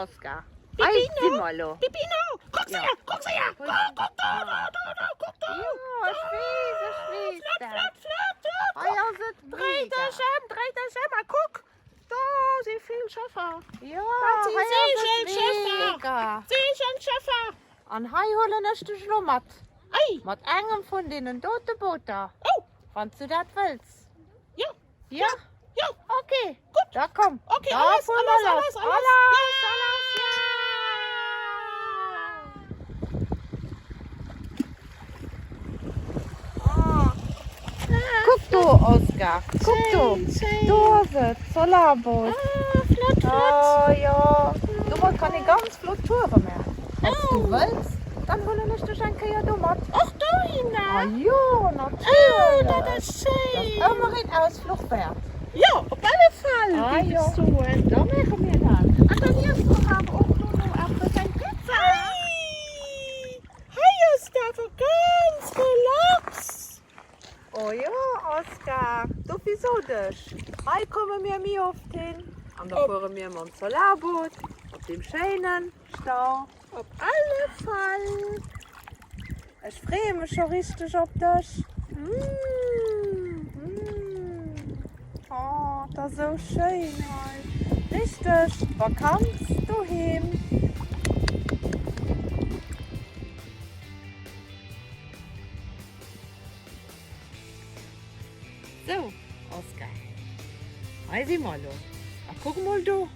Oscar, hei si mer elo. Pipino, kuck séier, kuck séier, kuck, kuck do, do, do, do, kuck do. Jo, ech weess, ech weess Flott, dat. flott, flott, do, Hei ass et Dréi mega. dech ëm, dréi dech ëm a kuck, do si vill Schëffer. Jo, Dat si hei ass et Seegelschëffer. mega. Seegelschëffer. An hei huelen ech dech elo mat. Ei. Mat engem vun deenen dote Booter. Oh. Wann s du dat wëlls. Jo. Ja? Jo. Ok. Gutt. Da komm. Ok, Da alles, fuere mer alles, lass. alles, alles. Alles, alles, ja! Kuck do, Oscar. Kuck do. Schéin, Do ass et, d'Solarboot. Ah, flott, flott. Oh jo. Domat kann ee ganz flott Toure maachen. Wann s du wëlls, dann huelen ech dech eng Kéier do mat. Och dohinner? Ah jo, natierlech! Oh, dat ass schéin! Dat ass ëmmer een Ausfluch wäert. Jo, op alle Fall, Ah géif jo, ech soen. Da maache mir dat. An dann iesse mer awer och dono eppes, eng Pizza. Hei, hei ass et awer ganz relax. Oh jo, Oscar, dofir sot ech, hei komme mir méi oft hin an da fuere mir mam Solarboot op deem schéinen Stau. Op alle Fall! Ech freeë mech scho richteg op dech. Oh, et ass esou schéin hei. Richteg Vakanz doheem. Sou, Oscar, hei si mer elo. A kuck mol do.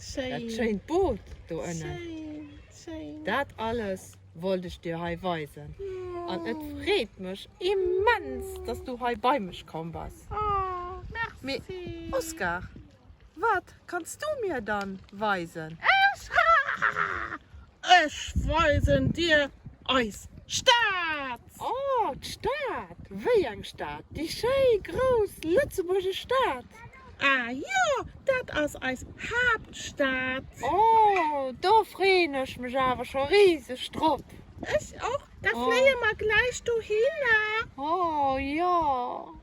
Schéin. Dat schéint Boot do ënnen. Schéin, schéin. Dat alles wollt ech dir hei weisen. An et freet mech immens, dass du hei bei mech komm bass. Oh, merci. Mee Oscar, wat kanns du mir dann weisen? Ech? Ech weisen dir eis Stad! Oh, d'Stad! Wéi eng Stad? Déi schéi grouss lëtzebuergesch Stad? Ah jo, dat ass eis Haaptstad. Oh, do freeën ech mech awer scho riseg drop. Ech och, da fléie mer gläich dohinner. Oh jo,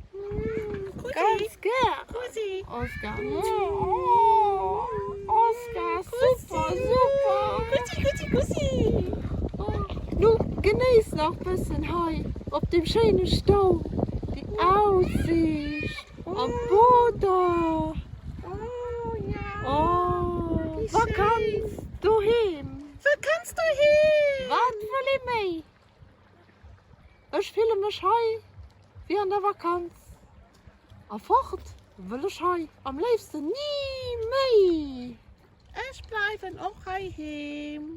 ganz gär. Kussi. Oscar. Oh, Oscar, super, super. Kussi, kussi, kussi. Nu genéiss nach bëssen hei op deem schéine Stau déi Aussiicht. An d'Booter! Oh ja! Oh, Vakanz doheem! Vakanz doheem! Wat wëll ee méi? Ech fille mech hei wéi an der Vakanz. A fort wëll ech hei am léifsten ni méi! Ech bleiwen och heiheem.